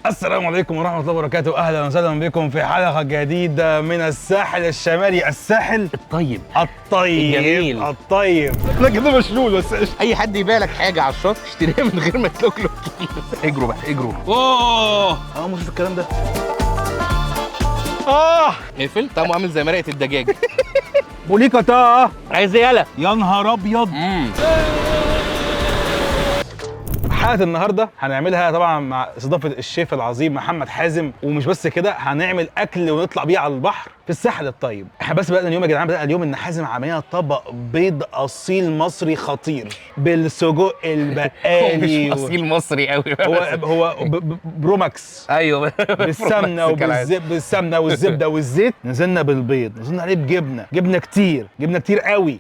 السلام عليكم ورحمة الله وبركاته، أهلا وسهلا بكم في حلقة جديدة من الساحل الشمالي، الساحل الطيب الطيب الجميل. الطيب. لا كده مشلول بس قشطة. اي حد يبيع لك حاجة على الشط اشتريها من غير ما تلوكلوك كتير. اجروا بقى اجروا. اوه انا مش في الكلام ده. اقفل. طعمه عامل زي مرقه الدجاج. بوليكاتا. عايز ايه يالا؟ يا نهار ابيض. حلقة النهارده هنعملها طبعا مع استضافة الشيف العظيم محمد حازم، ومش بس كده، هنعمل اكل ونطلع بيه على البحر في الساحل الطيب. احنا بس بدأنا اليوم يا جدعان، بدأنا اليوم ان حازم عمل لنا طبق بيض اصيل مصري خطير بالسجق هو البقالي مش اصيل مصري قوي. هو بروماكس. ايوه بالسمنه بالسمنه والزبده والزيت. نزلنا بالبيض، نزلنا عليه بجبنه، جبنه كتير، جبنه كتير قوي.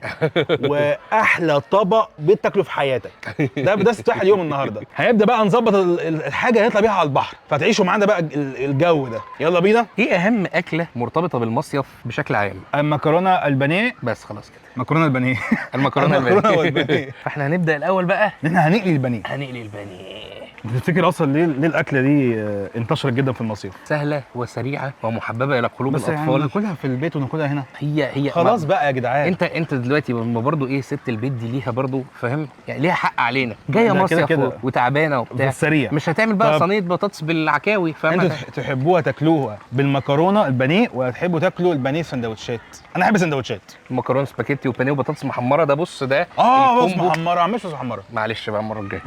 واحلى طبق بيض تاكله في حياتك. ده افتتاح اليوم النهارده. هنبدا بقى نظبط الحاجة اللي هنطلع بيها على البحر، فتعيشوا معانا بقى الجو ده. يلا بينا. ايه اهم اكله مرتبطة بالمصيف بشكل عام؟ المكرونه البانيه. بس خلاص كده. مكرونه البانيه. المكرونه المكرونه البانيه. والبانيه. فاحنا هنبدا الاول بقى، احنا هنقلي البانيه. هنقلي البانيه. انت تفتكر اصلا ليه الاكلة دي انتشرت جدا في المصيف؟ سهلة وسريعة ومحببه الى قلوب بس يعني الاطفال. ناكلها في البيت وناكلها هنا. هي خلاص بقى يا جدعان. انت دلوقتي ما برضو ايه، ست البيت دي ليها برضو، فاهم يعني، ليها حق علينا. جاية ده كده مصيف كده. وتعبانه وبتاع، بالسريع. مش هتعمل بقى طب. صينية بطاطس بالعكاوي، فاهم؟ انتوا تحبوها تاكلوها بالمكرونه البانيه ولا تحبوا تاكلوا البانيه في سندوتشات؟ انا احب سندوتشات. مكرونه سباكيتي وبانيه وبطاطس محمرة، ده بص ده بس ال combo. محمرة، مش بس محمرة. معلش بقى المرة الجاية.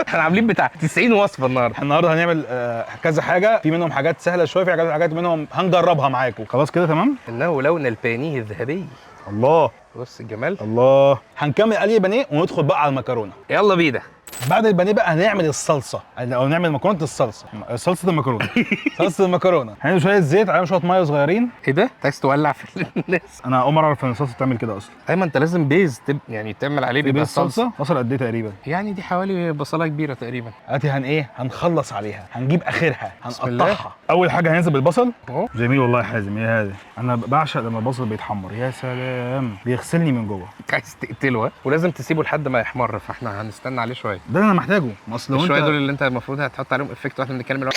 احنا عاملين بتاع 90 وصفه النهارده. احنا النهارده هنعمل كذا حاجة، في منهم حاجات سهلة شوية، في حاجات منهم هنجربها معاكم. خلاص كده تمام. انه لون البانيه الذهبي. الله بص الجمال. الله. هنكمل قلي بانيه وندخل بقى على المكرونه. يلا بينا. بعد البانيه بقى هنعمل الصلصه، او نعمل مكرونه الصلصه، صلصه المكرونه. صلصه المكرونه هنعمل شوية زيت عليهم شوية مية صغيرين. ايه ده؟ انت عايز تولع في الناس؟ انا اول مرة اعرف ان الصلصه بتعمل كده اصلا. ايوه انت لازم base يعني تعمل عليه بيبقى بيبقى صلصه. الصلصه بصل قد ايه تقريبا؟ يعني دي حوالي بصله كبيرة تقريبا. دلوقتي هن ايه، هنخلص عليها، هنجيب اخرها، بسم الله. هنقطعها. اول حاجة هننزل بالبصل. اهو. جميل والله يا حازم، ايه هذا؟ انا بعشق لما البصل بيتحمر، يا سلام، بيغسلني من جوه. انت عايز تقتله، ها؟ ولازم تسيبه لحد ما يحمر، فاحنا هنستنى عليه شوية. ده اللي انا محتاجه، ما اصل لو شوية انت دول اللي انت المفروض هتحط عليهم effect واحنا بنتكلم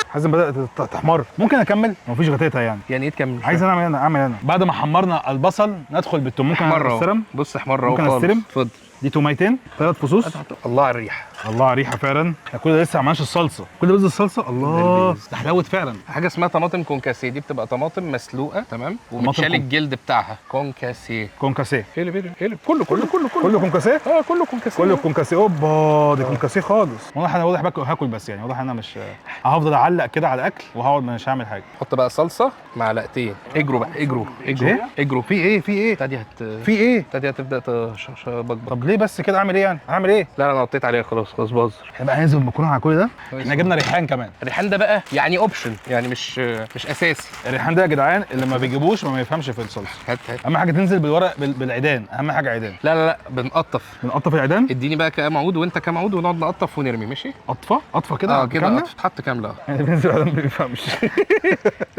حازم بدات تحمر، ممكن اكمل؟ مفيش غتاتها يعني. يعني ايه تكمل؟ عايز انا اعمل انا اعمل انا. بعد ما حمرنا البصل ندخل بالثوم. ممكن احمر اهو. استلم؟ بص احمر اهو ممكن خالص. استلم؟ اتفضل. دي توميتين، 3 فصوص. الله على الريحة. الله على الريحة فعلا. احنا كل ده لسه ما عملناش الصلصه، كل ده بس الصلصه. الله، ال base. ده حلاوة فعلا. حاجة اسمها طماطم concassé، دي بتبقى طماطم مسلوقة تمام، وبتشال الجلد بتاعها. concassé. concassé. اقلب اقلب اقلب، كله كله كله كله. كله concassé؟ اه كله concassé. كله concassé. اوبا، دي concassé خالص. واضح انا، واضح باكل هاكل بس يعني، واضح انا مش هفضل اعلق كده على الاكل وهقعد مش هعمل حاجة. حط بقى صلصه معلقتين. اجروا بقى اجروا اجروا. إيه؟ اجروا. في ايه؟ في ايه؟ ابتدي هت في ايه؟ ابتدي هتبدا تبقبق. طب ليه بس كده؟ اعمل ايه يعني؟ اعمل ايه؟ لا لا انا وطيت عليها خلاص خلاص، بهزر. احنا بقى هننزل بالمكرونه على كل ده. احنا جبنا ريحان كمان. الريحان ده بقى يعني option، يعني مش اساسي. الريحان ده يا جدعان اللي ما بيجيبوش ما بيفهمش في الصلصه. هات هات. اهم حاجة تنزل بالورق بالعيدان، اهم حاجة عيدان. لا لا لا بنقطف. بنقطف العيدان. اديني بقى كام عود وانت كام عود، ونقعد نقطف ونرمي. ماشي؟ قطفه قطفه كده. اه كده كاملة؟ قطف. تحط كاملة. اه يعني بينزل العيدان ما بيفهمش.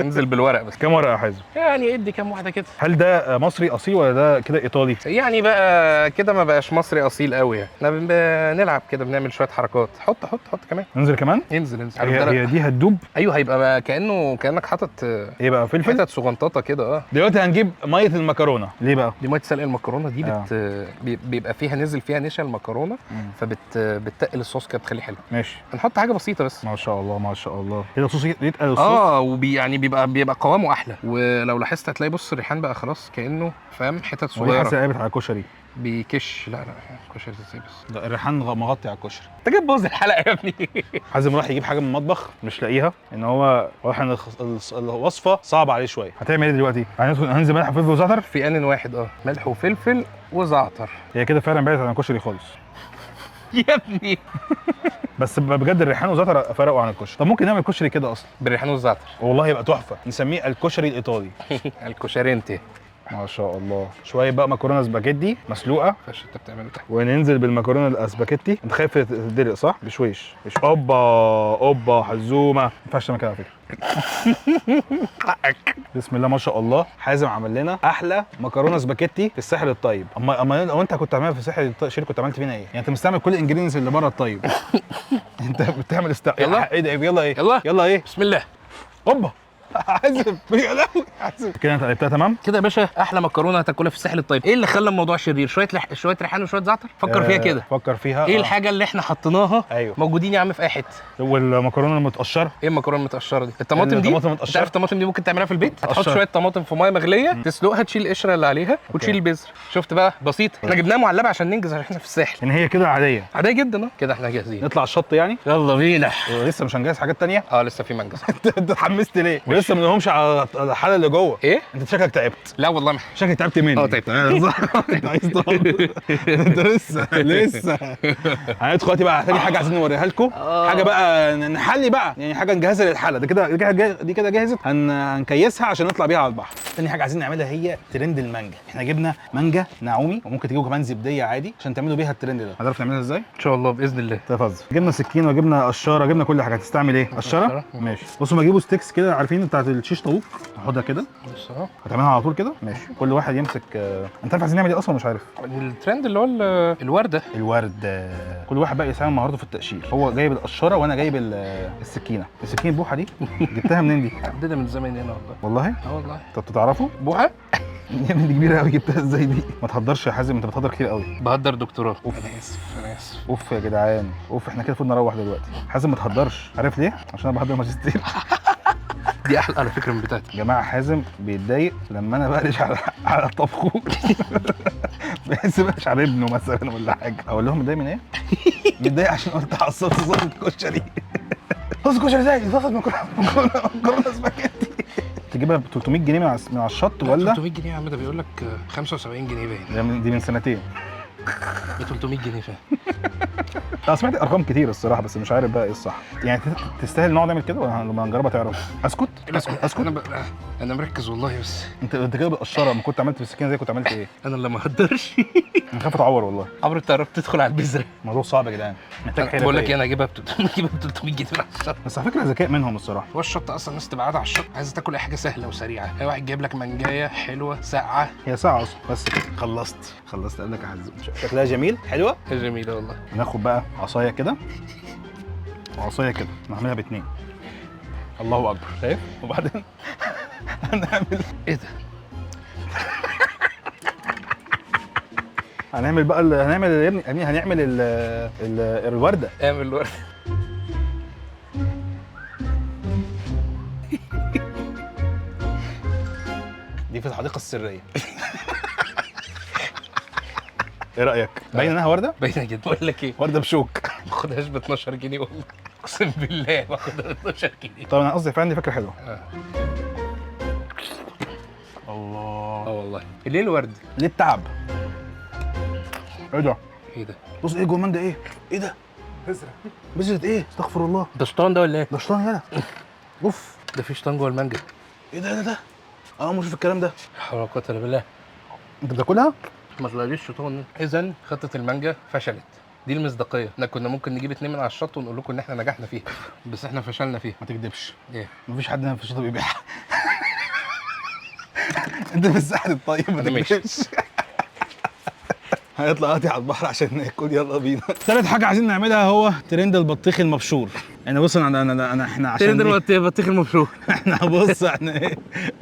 انزل بالورق بس. كام ورقة يا حازم؟ يعني ادي كام واحدة كده. هل ده مصري اصيل ولا ده كده ايطالي؟ يعني بقى كده ما بقاش مصري اصيل قوي يعني. احنا بنلعب كده، بنعمل شوية حركات. حط حط حط كمان. ننزل كمان؟ انزل انزل. هي دي هتدوب. ايوه هيبقى بقى كانك حاطط ايه بقى، فلفل؟ حتت صغنطاطه كده. اه دلوقتي هنجيب مية المكرونه. ليه بقى؟ دي مية سلق المكرونه دي. بيبقى فيها، نزل فيها نشا المكرونه، فبتتقل الصوص كده، بتخليه حلو. ماشي. هنحط حاجة بسيطة بس. ما شاء الله ما شاء الله، كده الصوص يتقل الصوص. اه وبي يعني بيبقى قوامه احلى. ولو لاحظت هتلاقي بص الريحان بقى خلاص كانه فاهم حتت هو ليه حاسس صغيرة. قلبت على الكشري؟ بيكش. لا لا كشري ازاي بس؟ ده الريحان مغطي على الكشري. انت جاي تبوظ الحلقة يا ابني. حازم راح يجيب حاجة من المطبخ مش لاقيها، ان هو واضح ان الوصفة صعبة عليه شوية. هتعمل ايه دلوقتي؟ هننزل ملح وفلفل وزعتر في ان واحد. اه ملح وفلفل وزعتر. هي كده فعلا بعدت عن الكشري خالص يا ابني. بس بجد الريحان والزعتر فرقوا عن الكشري. طب ممكن نعمل كشري كده اصلا بالريحان والزعتر. والله يبقى تحفة، نسميه الكشري الايطالي. الكشرينتي. ما شاء الله. شوية بقى مكرونه سباجيتي مسلوقة. فش انت بتعمله تحت. وننزل بالمكرونه الاسباجيتي. انت خايف تدلق صح؟ بشويش. اوبا اوبا حزومه. ما ينفعش تعمل كده على فكرة. حقك. بسم الله ما شاء الله، حازم عمل لنا احلى مكرونه سباجيتي في الساحل الطيب. اما لو انت كنت عاملها في الساحل الشرير كنت عملت فينا ايه؟ يعني انت مستعمل كل ال ingredients اللي بره الطيب. انت بتعمل يلا. ايه ده؟ يلا ايه؟ يلا. يلا ايه؟ بسم الله. اوبا حازم يا لهوي حازم كده. انت قلبتها تمام؟ كده يا باشا احلى مكرونه هتاكلها في الساحل الطيب. ايه اللي خلى الموضوع شرير؟ شوية ريحان وشوية زعتر. فكر فيها كده. فكر فيها. ايه الحاجة اللي احنا حطيناها؟ ايوه. موجودين يا عم في اي حتة. والمكرونه المتقشره. ايه المكرونه المتقشره دي؟ الطماطم دي. الطماطم المتقشرة. انت عارف الطماطم دي ممكن تعملها في البيت؟ هتحط متقشرة. شوية طماطم في مية مغليه، تسلقها، تشيل القشرة اللي عليها وتشيل البذر. شفت بقى؟ بسيطة. احنا جبناها معلبه عشان ننجز، عشان احنا في الساحل. ان هي كده عادية. عادية جدا. كده احنا جاهزين. نطلع الشط يعني؟ يلا بينا. لسه مش هنجهز حاجات تانية؟ لسه في منجز. انت اتحمست ليه؟ ولسه ما لهمش على الحالة اللي جوه. ايه؟ انت شكلك تعبت. لا والله ما شكلك تعبت مني. تعبت. انت عايز تقعد. انت لسه هندخل دلوقتي بقى تاني حاجة عايزين نوريها لكم. حاجة بقى نحلي بقى، يعني حاجة نجهزها للحله. ده كده دي كده جهزت، هنكيسها عشان نطلع بيها على البحر. تاني حاجة عايزين نعملها هي ترند المانجا. احنا جبنا مانجا نعومي، وممكن تجيبوا كمان زبديه عادي عشان تعملوا بيها الترند ده. هتعرف نعملها ازاي؟ ان شاء الله باذن الله. تفضل. جبنا سكين وجبنا قشاره، جبنا كل حاجة. هتستعمل ايه؟ قشرة؟ ماشي. بصوا ما اجيبوا sticks كده، عارفين بتاعت الشيش طاووق، ناخدها كده. بص اهو. هتعملها على طول كده؟ ماشي. كل واحد يمسك. انت عارف عايزين نعمل ايه اصلا؟ مش عارف. الترند اللي هو الورده. الورد. كل واحد بقى يستعمل مهارته في التقشير. هو جايب القشاره وانا جايب السكينة. السكينة بوحه دي جبتها منين دي؟ عندنا من زمان هنا والله. والله؟ والله. طب تعرفوا؟ بوحه؟ يا ابني دي كبيرة قوي، جبتها ازاي دي؟ ما تهدرش يا حازم، انت بتهدر كتير قوي. بهدر دكتوراه. انا اسف انا اسف. اوف يا جدعان، اوف. احنا كده المفروض نروح دلوقتي. حازم ما تهدرش، عارف ليه؟ عشان انا بحضر ماجستير. دي احلى على فكرة من بتاعتي. يا جماعة حازم بيتضايق لما انا بقلش على طبخه. بحس بقلش على ابنه مثلا ولا حاجة. اقول لهم متضايق من ايه؟ متضايق عشان قلت على الصلصه صلصه كشري. صلصه كشري ازاي؟ صلصه مكرونه سباجيتي. تجيبها ب 300 جنيه من على الشط ولا؟ 300 جنيه يا عم، ده بيقول لك 75 جنيه باين. دي من سنتين. ب 300 جنيه فعلا. انا سمعت ارقام كتير الصراحة، بس مش عارف بقى ايه الصح. يعني تستاهل نقعد نعمل كده ولا لما نجربها تعرف؟ اسكت؟ اسكت اسكت. انا مركز والله. بس انت كده بالقشره. ما كنت عملت بالسكينة زي كنت عملت ايه؟ انا اللي ما اقدرش. انا خايف اتعور والله. عمرو انت قربت تدخل على البذرة. الموضوع صعب يا جدعان، محتاج حرفية. بقول لك ايه، انا هجيبها ب 300 جنيه من على الشط. بس على فكرة ذكاء منهم الصراحة. هو الشط اصلا الناس تبقى قاعدة على الشط عايزه تاكل اي حاجة سهلة وسريعة. اي واحد جايب لك منجايه حلوة ساقعه. هي ساعة اصلا بس كده. خلصت قبلك يا حزوم. شكلها جميل. حلوة جميلة والله. ناخد بقى عصاية كده وعصايه كده، نعملها باتنين. الله اكبر، شايف؟ وبعدين هنعمل ايه ده؟ هنعمل بقى هنعمل يا ابني، هنعمل الورده. اعمل الورده. دي في الحديقة السرية. ايه رايك؟ باينة انها ورده؟ باينة جدا. بقول لك ايه، ورده بشوك. ما باخدهاش ب 12 جنيه والله، اقسم بالله باخدها ب 12 جنيه. طب انا قصدي فعلا دي فكرة حلوة. الله. والله. ليه الورد؟ ليه التعب؟ ايه ده؟ ايه ده؟ بص ايه الجرمان ده؟ ايه؟ ايه ده؟ بذرة. بذرة ايه؟ استغفر الله. ده شيطان ده ولا ايه؟ ده شيطان يالا. اوف، ده في شيطان جوه المانجا. ايه ده؟ ايه ده؟ انا مش شوف الكلام ده. لا حول ولا قوة الا بالله. انت بتاكلها؟ ما طلعليش شيطان. اذا خطه المانجا فشلت. دي المصداقية، احنا كنا ممكن نجيب 2 من على الشط ونقول لكم ان احنا نجحنا فيها، بس احنا فشلنا فيها. ما تكدبش. ايه؟ مفيش حد هنا في الشط بيبيعها. انت في الساحل الطيب ما تكدبش. هنطلع دلوقتي على البحر عشان ناكل. يلا بينا. ثالث حاجة عايزين نعملها هو ترند البطيخ المبشور. انا بص انا انا احنا عشان ترند البطيخ المبشور. احنا بص احنا ايه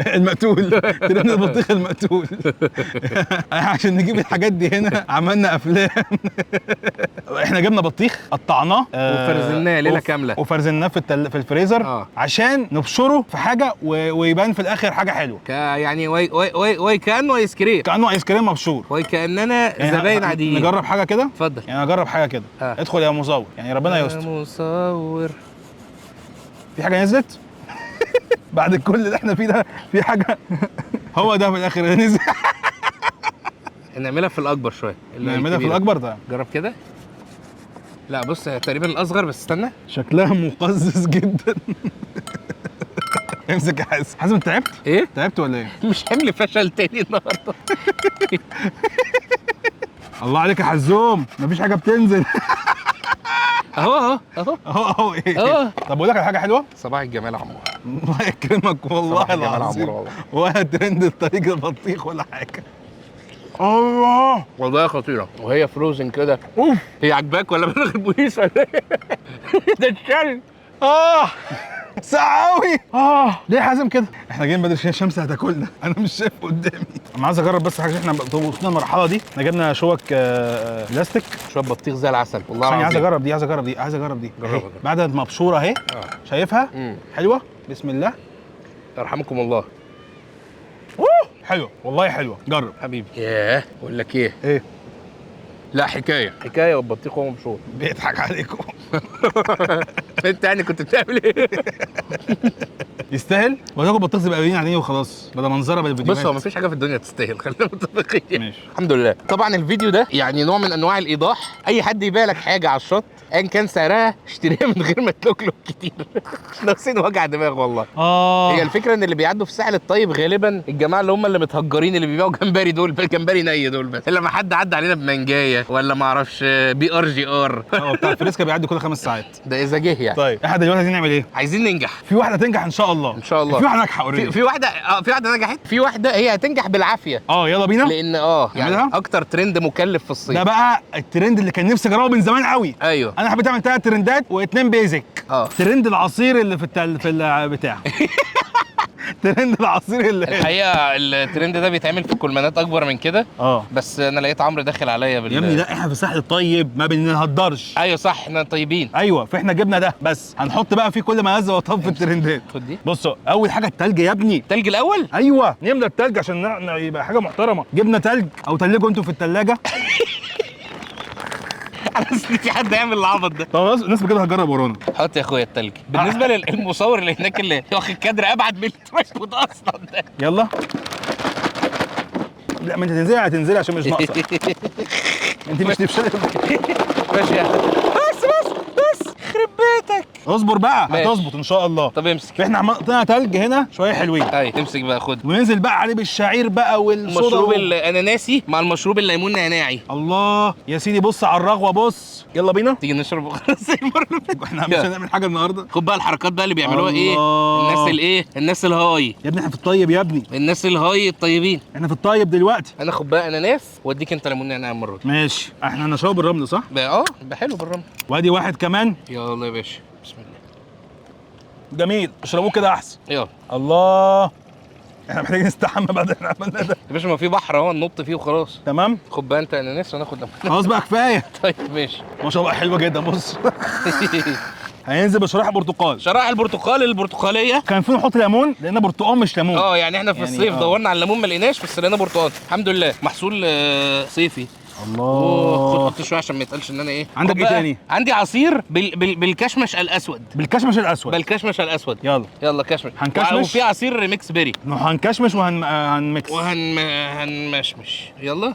المقتول، ترند البطيخ المقتول. عشان نجيب الحاجات دي هنا عملنا افلام. احنا جبنا بطيخ قطعناه وفرزناه ليلة كاملة، وفرزناه في الفريزر عشان نبشره في حاجة ويبان في الاخر حاجة حلوة. يعني واي واي واي كانه ايس كريم، كانه ايس كريم مبشور، وكاننا يعني زباين عاديين. نجرب حاجة كده. اتفضل. يعني اجرب حاجة كده. ادخل يا مصور، يعني ربنا يستر. يا مصور في حاجة نزلت؟ بعد كل اللي احنا فيه ده في حاجة؟ هو ده في الاخر نزل. نعملها في الاكبر شوية. نعملها في الاكبر ده. جرب كده. لا بص هي تقريبا الاصغر، بس استنى. شكلها مقزز جدا. امسك يا حازم. حازم انت تعبت؟ ايه؟ تعبت ولا ايه؟ مش حمل فشل تاني النهارده. الله عليك يا حزوم، مفيش حاجة بتنزل. اهو اهو اهو اهو اهو ايه؟ اه. طب اقول لك على حاجة حلوة؟ صباح الجمال يا عمور. الله يكرمك والله صباح الجمال العظيم. عمور والله. ولا ترند الطريق البطيخ ولا حاجة. الله والله خطيرة وهي frozen كده. اوف. هي عجباك ولا بلغ البوليس ولا ايه؟ ده الشل. ساقعة قوي. ليه يا حازم كده؟ احنا جايين بدري عشان الشمس هتاكلنا، انا مش شايف قدامي. انا عايز اجرب بس حاجة، احنا وصلنا المرحلة دي، احنا جبنا شوك بلاستيك. شوية بطيخ زي العسل والله عشان عايز العظيم. اجرب دي، عايز اجرب دي، عايز اجرب دي. جربها، أهي. جرب. بعد ما مبشوره اهي. شايفها؟ حلوة. بسم الله. يرحمكم الله. اوه حلوة والله، حلوة. جرب حبيبي. ياه بقول لك ايه؟ ايه؟ لا حكاية حكاية، والبطيخ وهو مبشور. بيضحك عليكم. انت يعني كنت بتعمل ايه؟ يستاهل ولا تاكل بطيخ تبقى باين عليه وخلاص، بدل منظره بدل فيديوهات. بص هو مفيش حاجة في الدنيا تستاهل، خلينا متفقين. ماشي. الحمد لله. طبعا الفيديو ده يعني نوع من انواع الايضاح، اي حد يبيع لك حاجة على الشط ايا كان سعرها اشتريها من غير ما تلوكلوك كتير. مش ناقصين وجع دماغ والله. هي الفكرة ان اللي بيعدوا في الساحل الطيب غالبا الجماعة اللي هم اللي متهجرين اللي بيبيعوا جمبري دول، جمبري ني دول بس. الا ما حد عدى علينا بمنجايه ولا ما اعرفش بي ار جي ار. بتاع الفريسكا بيعدي كل 5 ساعات ده اذا جه يعني. طيب احنا دلوقتي عايزين نعمل ايه؟ عايزين ننجح في واحدة تنجح ان شاء الله. ان شاء الله. في واحدة ناجحة already. في واحدة، في واحدة نجحت، في واحدة هي هتنجح بالعافية. يلا بينا. لان يعني نعملها؟ اكتر ترند مكلف في الصيف ده بقى الترند اللي كان نفسي اجربه من زمان قوي. ايوه. انا حبيت اعمل 3 ترندات واثنين basic. ترند العصير اللي في في البتاع. ترند العصير اللي الحقيقة الترند ده بيتعمل في كولمانات اكبر من كده. بس انا لقيت عمرو داخل عليا يا ابني لا، احنا في الساحل الطيب ما بنهدرش. ايوه صح، احنا طيبين. ايوه، فاحنا جبنا ده بس هنحط بقى فيه كل ما لذ وطاب في الترندات. خد دي. بصوا، اول حاجة التلج يا ابني. التلج الاول؟ ايوه، نملى التلج عشان يبقى حاجة محترمه. جبنا تلج او تلجوا انتوا في التلاجة. انا حاسس ان في حد هيعمل العبط ده. طب خلاص الناس كده هتجرب ورانا. حط يا اخويا التلج. بالنسبة للمصور اللي هناك اللي واخد كادر ابعد من ال tripod اصلا ده. يلا. لا ما انت تنزلي، هتنزلي عشان مش ناقصه. انت مش تفشلي. ماشي بس بس بس خرب بيتك. اصبر بقى هتظبط ان شاء الله. طب امسك. احنا حطينا تلج هنا شوية حلوين. ايوه امسك بقى، خد. وننزل بقى عليه بالشعير بقى والصودا المشروب الاناناسي مع المشروب الليمون نعناعي. الله يا سيدي، بص على الرغوه، بص. يلا بينا. تيجي نشرب وخلاص المرة اللي فاتت. احنا مش هنعمل حاجة النهارده. خد بقى الحركات بقى اللي بيعملوها ايه الناس، الايه الناس ال high يا ابني احنا في الطيب يا ابني. الناس ال high الطيبين. احنا في الطيب دلوقتي. انا اخد بقى اناناس واديك انت ليمون نعناع المرة دي. ماشي. احنا هنشربه بالرمل صح؟ بقى حلو بالرمل. وادي واحد كمان. يلا يا باشا بسم الله. جميل، اشربوه كده احسن. يلا. الله، احنا محتاجين نستحمى بعد اللي احنا عملناه ده يا باشا ما في بحر اهو ننط فيه وخلاص. تمام. خد بقى انت اناناس وانا اخد ليمون. خلاص بقى كفاية. طيب ماشي. ما شاء الله حلوة جدا. بص هينزل بشرايح برتقال. شرائح البرتقال البرتقاليه. كان المفروض نحط ليمون لان برتقال مش ليمون. يعني احنا في يعني الصيف دورنا على الليمون ما لقيناش، بس لقينا برتقال الحمد لله. محصول صيفي. الله. خد شوية عشان ما يتقالش ان انا ايه. عندك ايه تاني؟ عندي عصير بالكشمش الاسود. بالكشمش الاسود. بالكشمش الاسود. يلا يلا كشمش. هنكشمش. وفي عصير mix berry. هنكشمش وهن mix وهنمشمش. يلا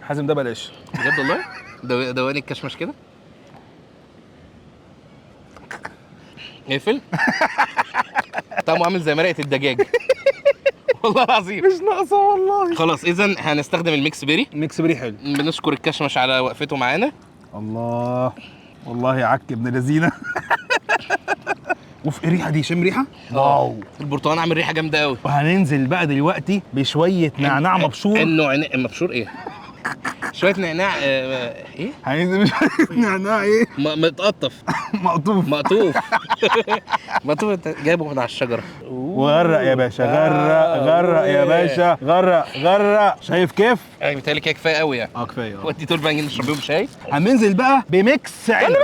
حازم ده بلاش بجد والله. دواني الكشمش كده. اقفل. طعمه عامل زي مرقه الدجاج. والله العظيم مش ناقصه والله. خلاص اذا هنستخدم ال mix berry. mix berry حلو. بنشكر الكشمش على وقفته معانا. الله والله عك ابن لذينه. وفي الريحة دي، شم ريحه. wow، البرتقال عامل ريحه جامدة قوي. وهننزل بقى دلوقتي بشوية نعناع مبشور. انه مبشور ايه؟ شوية نعناع ايه؟ هننزل بشوية نعناع ايه؟ متقطف. مقطوف. مقطوف. مقطوف. انت جايبه من على الشجرة. وغرق يا باشا، غرق غرق يا باشا، غرق غرق. شايف كيف؟ يعني بيتهيألي كده كفاية قوي يعني. كفاية. ودي دول بقى نشرب بيهم شاي. هننزل بقى ب mix عنب.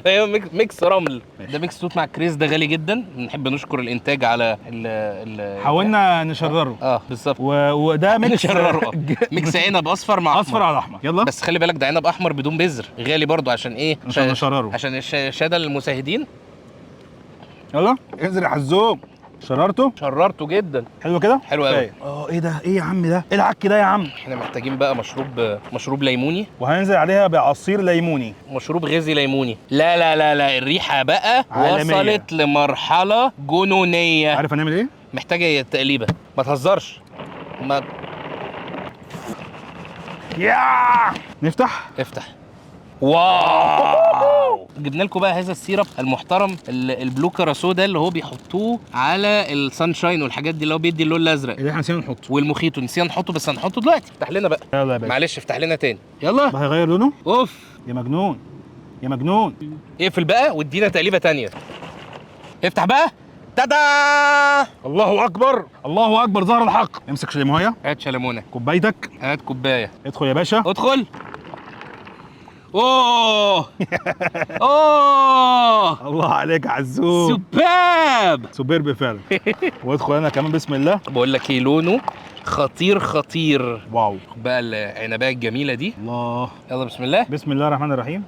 خلي بالك mix رمل. ده mix توت مع كريز، ده غالي جدا. بنحب نشكر الانتاج على ال حاولنا نشرره. بالظبط. وده mix نشرره. mix عنب اصفر مع اصفر على احمر. يلا بس خلي بالك ده عنب احمر بدون بذر، غالي برضو عشان ايه؟ عشان نشرره، عشان الشهادة للمشاهدين. يلا انزل يا حزوم. شررته؟ شررته جدا. حلو كده؟ حلو قوي. ايه ده؟ ايه يا عم ده؟ ايه العك ده يا عم؟ احنا محتاجين بقى مشروب ليموني، وهننزل عليها بعصير ليموني، مشروب غازي ليموني. لا لا لا لا، الريحة بقى عالمية. وصلت لمرحلة جنونيه. عارف هنعمل ايه؟ محتاجه تقليبه. ما تهزرش. ما يا نفتح. افتح. wow، جبنا لكم بقى هذا ال syrup المحترم، ال blue curaçao ده اللي هو بيحطوه على ال sunshine والحاجات دي، اللي هو بيدي اللون الازرق. اللي احنا نسينا نحطه. والمخيط نسينا نحطه، بس هنحطه دلوقتي. افتح لنا بقى. يلا يا باشا. معلش افتح لنا تاني. يلا. ده هيغير لونه. اوف يا مجنون يا مجنون. اقفل بقى وادينا تقليبه تانية. افتح بقى. تادا. الله اكبر، الله اكبر، ظهر الحق. امسك شليمويه. هات شلمونه. كوبايتك. هات كوباية. ادخل يا باشا. ادخل. اوه اوه، الله عليك يا عزوم. superb superb فعلا. وادخل انا كمان بسم الله. بقول لك ايه، لونه خطير خطير. wow خد بقى العنبايه الجميلة دي. الله. يلا بسم الله. بسم الله الرحمن الرحيم.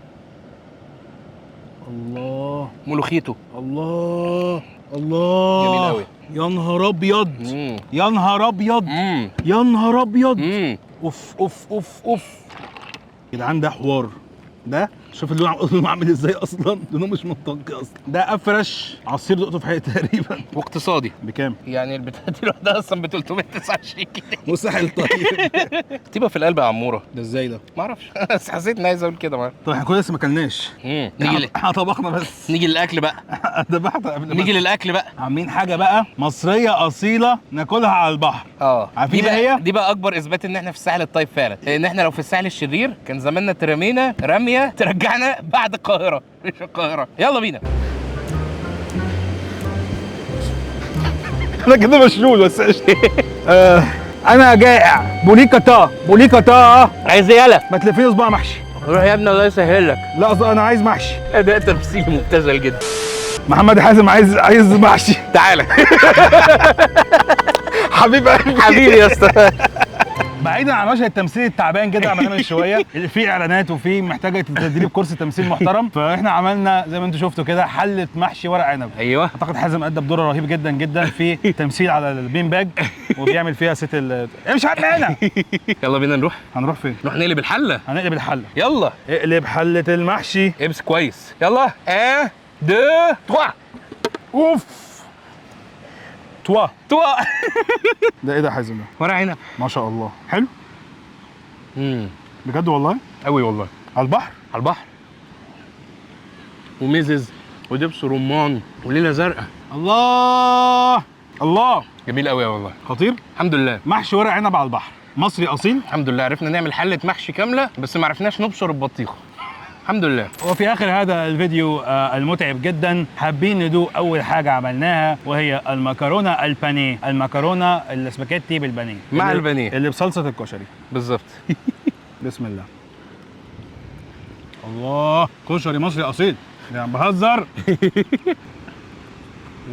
الله. ملوخيته. الله الله، جميل قوي. يا نهار ابيض. يا نهار ابيض. يا نهار ابيض. اوف اوف اوف اوف يا جدعان، ده حوار. ده شوف اللون عامل ازاي اصلا، لونه مش منطقي اصلا. ده افرش عصير دقته في حياتي تقريبا. واقتصادي. بكام؟ يعني البتاعه دي لوحدها اصلا ب 329 جنيه. مستحيل. طيب طيبة في القلب يا عموره. ده ازاي ده؟ ما اعرفش، بس حسيت اني عايز اقول كده. ما طب احنا كنا لسه ما اكلناش. نيجي احنا طبخنا بس. نيجي للاكل بقى. ذبحت قبل. نيجي للاكل بقى. عاملين حاجة بقى مصرية اصيلة ناكلها على البحر. عارفين دي بقى ايه هي؟ دي بقى اكبر اثبات ان احنا في الساحل الطيب فعلا، لان احنا لو في الساحل الشرير كان زماننا ترمينا رمية ترجعنا بعد القاهرة، مش القاهرة. يلا بينا. انا كده مشلول بس قشطه. انا جائع. بوليكاتا بوليكاتا. عايز ايه؟ يالا ما تلفيني صباع محشي. روح يا ابني الله يسهل لك. لا اصل انا عايز محشي. اداء تمثيلي مبتذل جدا. محمد حازم عايز محشي. تعالى حبيب قلبي. حبيبي يا اسطى. بعيدا عن مشهد التمثيل التعبان كده عملناه من شوية، اللي فيه اعلانات وفيه محتاجه تدريب كورس تمثيل محترم، فاحنا عملنا زي ما انتم شفتوا كده حله محشي ورق عنب. ايوه. اعتقد حازم ادى بدور رهيب جدا جدا في تمثيل على ال bean bag، وبيعمل فيها ست ال امشي عم هنا. يلا بينا نروح. هنروح فين؟ نروح نقلب الحلة. هنقلب الحلة. يلا اقلب حله المحشي. امسك كويس. يلا 1 2 3. اوف توا توا. ده ايه ده يا حازم ده؟ ورق عنب. ما شاء الله حلو. بجد والله قوي والله. على البحر. على البحر وميزز ودبس رمان وليلة زرقاء. الله الله، جميل قوي والله. خطير. الحمد لله. محشي ورق عنب على البحر مصري اصيل. الحمد لله عرفنا نعمل حله محشي كاملة، بس ما عرفناش نبشر البطيخه. الحمد لله. وفي اخر هذا الفيديو المتعب جدا، حابين ندوق اول حاجة عملناها، وهي المكرونه البانيه، المكرونه الاسباجيتي بالبانيه مع البانيه اللي بصلصه الكشري. بالظبط. بسم الله. الله، كشري مصري اصيل. يعني بهزر.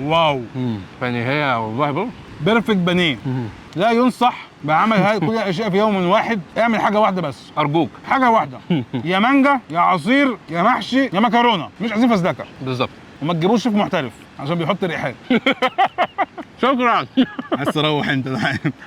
wow. بانيه والله بقى perfect بانيه. لا ينصح بعمل هذه كل الاشياء في يوم واحد. اعمل حاجة واحدة بس ارجوك، حاجة واحدة. يا مانجا يا عصير يا محشي يا مكرونه، مش عايزين فزلكه. بالظبط. وما تجيبوش شيف محترف عشان بيحط ريحان. شكرا. عايز تروح انت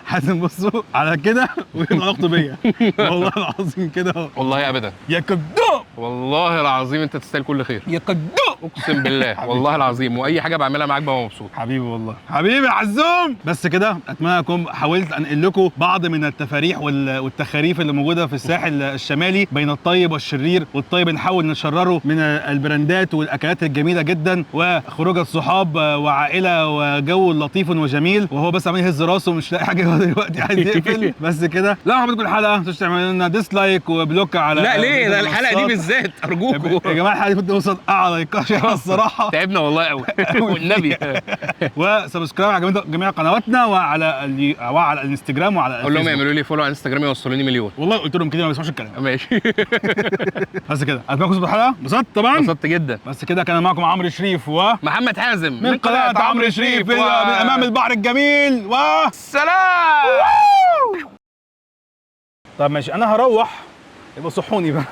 حازم؟ بصوا على كده ويبقى علاقته بيا والله العظيم كده. والله ابدا يا كدوب، والله العظيم انت تستاهل كل خير يا كدوب، اقسم بالله والله العظيم. واي حاجة بعملها معاك ببقى مبسوط حبيبي والله، حبيبي يا عزوم. بس كده اتمنى اكون حاولت انقل لكم بعض من التفاريح والتخاريف اللي موجودة في الساحل الشمالي بين الطيب والشرير، والطيب نحاول نشرره من البراندات والاكلات الجميلة جدا وخروج الصحاب وعائلة وجو لطيف وجميل، وهو بس عمال يهز راسه مش لاقي حاجة دلوقتي عايز يقفل. بس كده. لو عجبتكم الحلقة ما تنسوش تعملوا لنا dislike و block على لا ليه ده الحلقة دي بالذات ارجوكم يا جماعة، الحلقة دي كنت اوصل اعلى لايكات الصراحة، تعبنا والله قوي والنبي. و subscribe على جميع قنواتنا وعلى الانستجرام وعلى قول لهم يعملوا لي follow على الانستجرام يوصلوني مليون. والله قلت لهم كده ما بيسمعوش الكلام. ماشي. بس كده اتمنى تكونوا الحلقة انبسطت. طبعا انبسطت جدا. بس كده كان معكم عمرو شريف ومحمد حازم من قناة عمرو شريف من امام البحر الجميل و سلام. طب ماشي انا هروح، يبقى صحوني بقى.